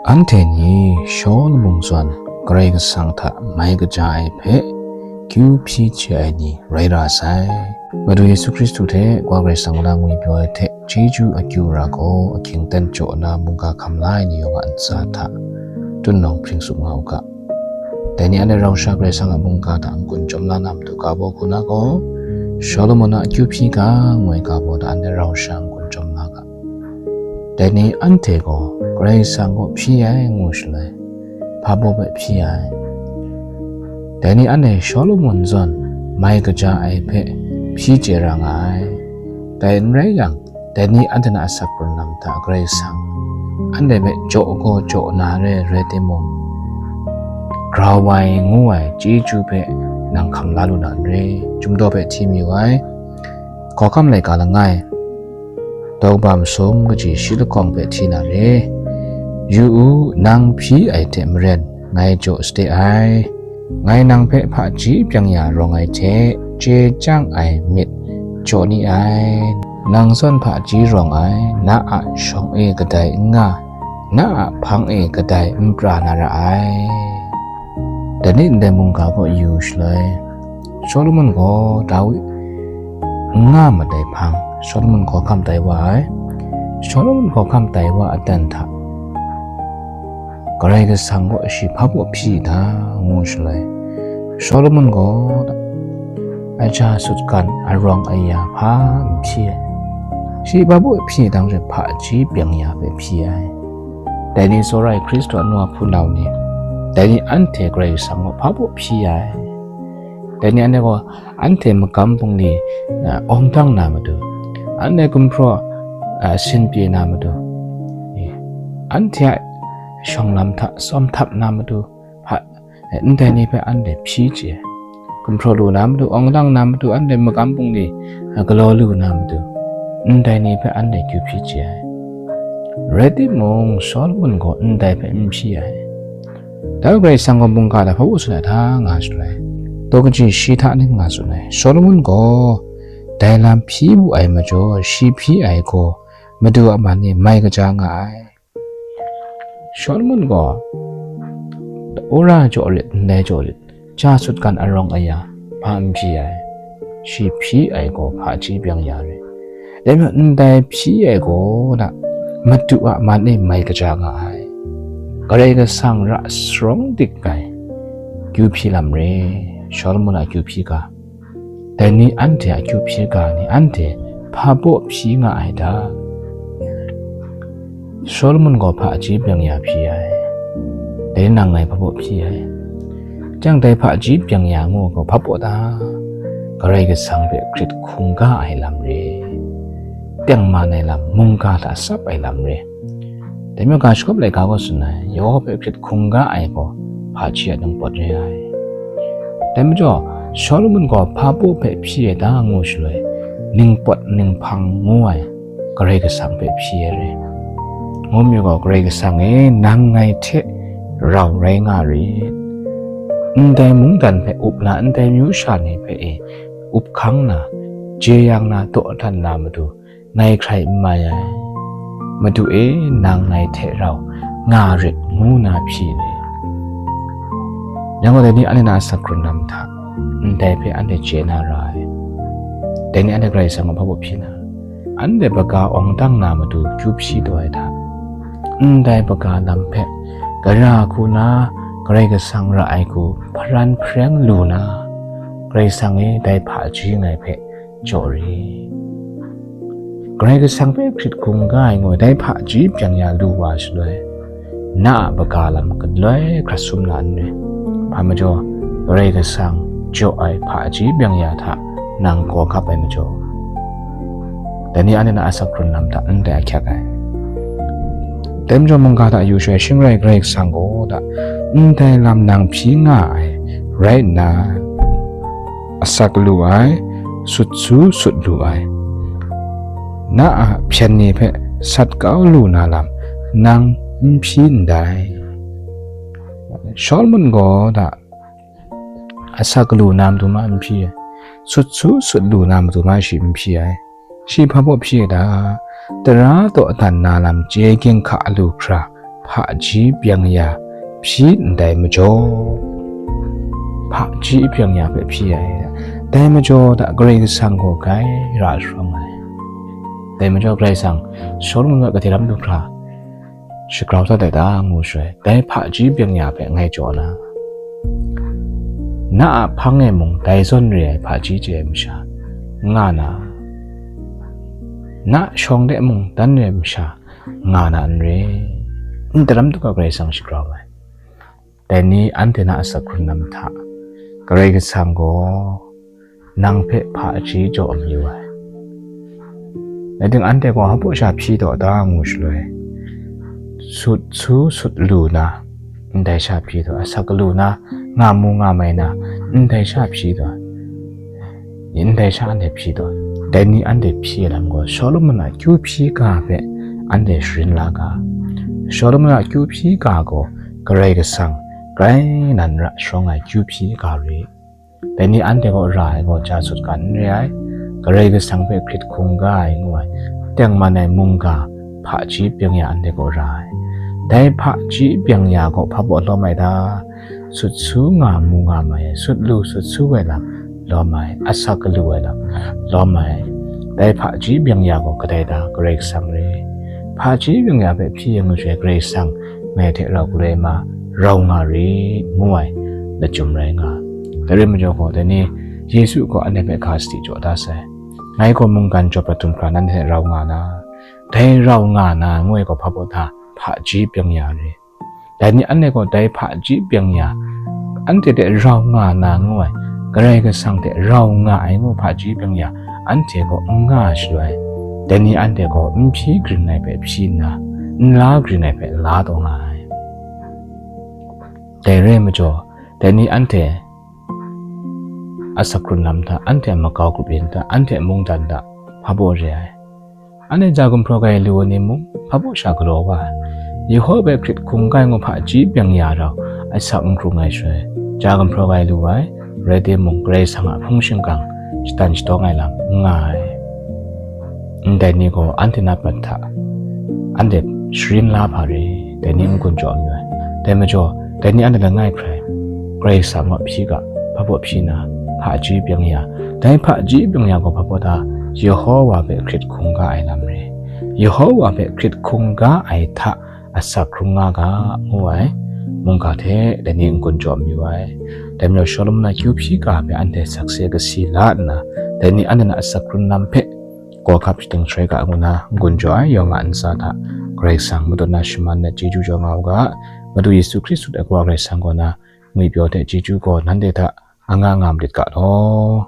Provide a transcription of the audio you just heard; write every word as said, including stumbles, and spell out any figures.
Anhte ni Shawlumon zawn Karai Kasang hta mai kaja ai hpe kyu hpyi chye ai ni rai ra sai. Madu Yesu Hkristu hte Wa Karai Kasang a ngwi pyaw ai hte chyeju akyu ra gaw, ahkying ten jaw na mungga hkam la ai ni yawng a ntsa hta tun nawng hpring tsup nga u ga. Dai ni anhte rau sha Karai Kasang a mungga hta n-gun chyawm la na matu ga baw hku na gaw, Shawlumon a kyu hpyi ga ngu ai ga baw hta anhte rau sha n-gun chyawm la ga. Dai ni anhte gaw Karai Kasang kaw hpyi ai ngu shaloi, hpa baw hpe hpyi ai. Dai ni anhte Shawlumon zawn mai kaja ai hpe hpyi chye ra nga ai. Dai n rai yang, dai ni anhte na asak hkrung lam hta Karai Kasang anhte hpe jaw gaw jaw na re rai timung, grau ai ngu ai chyeju hpe nang hkam la lu na n re. Chyum daw hpe hti mayu ai. Hkawhkam laika langai, daw kaba masum kaji shi lahkawng hpe hti na re. Yu u, nang hpyi ai hte maren ngai jaw sade ai. Ngai nang hpe hpaji byang ya rawng ai hte chye chyang ai myit jaw ni ai. Nang zawn hpaji rawng ai, na a shawng e kadai n nga, na a hpang e kadai n pra na ra ai. Dai ni ndai mungga kaw yu shaloi, Shawlumon gaw Dawi n nga mat ai hpang, Shawlumon hkawhkam tai wa ai. Shawlumon hkawhkam tai wa aten hta, Karai Kasang gaw shi hpa baw hpyi da ngu shaloi, Shawlumon gaw aja sutgan arawng aya hpa n hpyi ai. Shi hpa baw hpyi dang she hpaji byang ya hpe hpyi ai. Dai ni tsawra ai Hkristu a nu a hpunau ni, dai ni anhte Karai Kasang gaw hpa baw hpyi ai. Dai ni anhte gaw anhte magam bungli, a, awng dang na matu, anhte gumhpraw, a, sin pye na matu, e, anhte a shawng lam hta tsawm htap na matu, hpa, e, ndai ni hpe anhte hpyi chye. Gumhpraw lu na matu, awng dang na matu, anhte magam bungli, a, galaw lu na matu, ndai ni hpe anhte kyu hpyi chye ai. Rai timung, Shawlumon gaw ndai hpe n hpyi ai. Dai Karai Kasang gaw mungga hta hpa baw tsun ai hta nga shaloi, daw kaji shi hta ning nga tsun ai. Shawlumon gaw dai lam hpyi wu ai majaw, shi hpyi ai gaw Madu a man e mai kaja nga ai. Shawlumon gaw wora jaw rit, ndai jaw rit, ja sutgan arawng aya hpa n hpyi ai. Shi hpyi ai gaw hpaji byang ya re. Dai majaw ndai hpyi ai gaw na, Madu a man e mai kaja nga ai. Karai Kasang ra sharawng dik ai kyu hpyi lam re, Shawlumon a kyu hpyi ga. Dai ni anhte a kyu hpyi ga ni anhte hpa baw hpyi nga ai ta? Shawlumon gaw hpaji byang ya hpyi ai. Dai ni nang ngai hpa baw hpyi ai. Chyang dai hpaji byang ya ngu gaw hpa baw ta? Karai Kasang hpe hkrit hkungga ai lam re. Tengman ai lam, mungga hta tsap ai lam re. Dai majaw ga shagawp laika gaw tsun ai, Yehowa hpe hkrit hkungga ai gaw hpaji a ningpawt re ai. Dai majaw, Shawlumon gaw hpa baw hpe hpyi ai ta ngu shaloi, ningpawt ninghpang ngu ai Karai Kasang hpe hpyi ai re. Ngu mi gaw, Karai Kasang e, nang ngai hte rau rai nga rit. Ndai mungdan hpe up na, ndai myu sha ni hpe e up hkang na, jeyang na, dawdan na matu, ngai hkrai n mai ai. Madu e, nang ngai hte rau nga rit, ngu na hpyi ni? Yang gaw, dai ni anhte na asak hkrung lam hta ndai hpe anhte chye na ra ai. Dai ni anhte Karai Kasang a hpa baw hpyi na, anhte baga awng dang na matu kyu hpyi taw ai hta? Ndai baga lam hpe gara hku na, Karai Kasang ra ai hku hparan hpareng lu na, Karai Kasang e, dai hpaji ngai hpe jaw rit. Karai Kasang hpe hkrit hkungga ai ngu ai dai hpaji byang ya lu wa shaloi, na a baga lam galoi hkrat sum na n re. Hpa majaw, Karai Kasang jaw ai hpaji byang ya hta nang gaw gap ai majaw, dai ni anhte na asak hkrung lam hta ndai ahkyak ai. Dai majaw mungga hta yu shaloi, shing rai Karai Kasang gaw da, ndai lam nang hpyi nga ai rai nna, asak lu ai, sut su sut lu ai, na a hpyen ni hpe sat kau lu na lam nang n hpyi ndai. Shawlumon gaw da, asak lu na matu ma n hpyi ai, sut su sut lu na matu ma shi n hpyi ai. Shi hpa baw hpyi ai ta? Tara dawdan na lam chye ginhka lu hkra hpaji byeng ya hpyi ndai majaw, hpaji byeng ya hpe hpyi ai, dai majaw hta Karai Kasang gaw grai ra sharawng ai. Dai majaw Karai Kasang Solomon hpe kadai lam du hkra shagrau dat ai ta ngu shaloi, dai hpaji byeng ya hpe ngai jaw na, na a hpang e mung dai zawn re ai hpaji chye ai masha nga na, na shawng de mung dan re ai masha nga na n re, ndai lam du hkra Karai Kasang shagrau ai. Dai ni anhte na asak hkrun lam hta Karai Kasang gaw nang hpe hpaji jaw mayu ai. Dai ting anhte gaw hpa sha hpyi taw ta ngu shaloi, sut su sut lu na, ndai sha hpyi taw, asak lu na, nga mu nga mai na, ndai sha hpyi taw, ndai sha anhte hpyi taw, dai ni anhte hpyi ai lam gaw Solomon a kyu hpyi ga hpe anhte sharin la ga, Solomon a kyu hpyi ga gaw Karai Kasang grai nan ra sharawng ai kyu hpyi ga re. Dai ni anhte kaw ra ai gaw ja sut ga n re ai, Karai Kasang hpe hkrit hkungga ai ngu ai, tengman ai mungga hpaji byeng ya anhte kaw ra ai. Dai hpaji byeng ya gaw hpa baw lawm ai ta? Sut su nga mu nga mai ai, sut lu sut su ai lam lawm ai, asak galu ai lam lawm ai. Dai hpaji byeng ya gaw kadai ta? Karai Kasang re. Hpaji byeng ya hpe hpyi ngu shaloi Karai Kasang ngai hte rau galoi ma rau nga rit, ngu ai lachyum rai nga. Dai rai majaw gaw, dai ni Yesu gaw anhte hpe ga sadi jaw da sai. Ngai gaw mungkan jaw prat htum hkra nanhte hte rau nga na, dai rau nga na ngu ai gaw hpa baw hta? Hpaji byeng ya re. Dai ni anhte gaw dai hpaji byeng ya anhte hte rau nga na ngu ai, Karai Kasang hte rau nga ai ngu hpaji byeng ya anhte gaw n nga shaloi, dai ni anhte gaw n hpyi gring ai hpe hpyi nna, n la gring ai hpe la taw nga ai. Dai rai majaw, dai ni anhte asak hkrun lam hta, anhte a makau grup yin hta, anhte a mungdan hta hpa baw re ai. Anhte ja gumhpraw ga ai lu ai ni mung hpa baw sha galaw wa ai. Yawhawh hpe hkrit hkungga ai ngu hpaji byeng ya rau asak n hkrung ai shaloi, ja gumhpraw ga ai lu ai, rai timung, Karai Kasang a hpung shingkang shatan shatawng ai lam n nga ai. Ndai ni gaw anhte na prat hta anhte sharin la hpa re, dai ni n-gun jaw mayu ai. Dai majaw, dai ni anhte langai hkrai Karai Kasang a hpyi ga, hpa baw hpyi na, hpaji byeng ya. Dai hpaji byeng ya gaw hpa baw ta? Yawhawh wa hpe hkrit hkungga ai lam re. Yawhawh wa hpe hkrit hkungga ai hta asak hkrung nga ga, ngu ai mungga hte dai ni n-gun jaw mayu ai. Dai majaw Solomon a kyu hpyi ga hpe anhte sakse kasi la nna, dai ni anhte na asak hkrun lam hpe gawhkap shating shaloi ga ngu na n-gun jaw ai yawng a ntsa hta Karai Kasang madu na shaman let chyeju jaw nga u ga, Madu Yesu Hkristu a Karai Kasang kaw na ngwipyaw hte chyeju gaw nanhte hta anga nga malit ga law.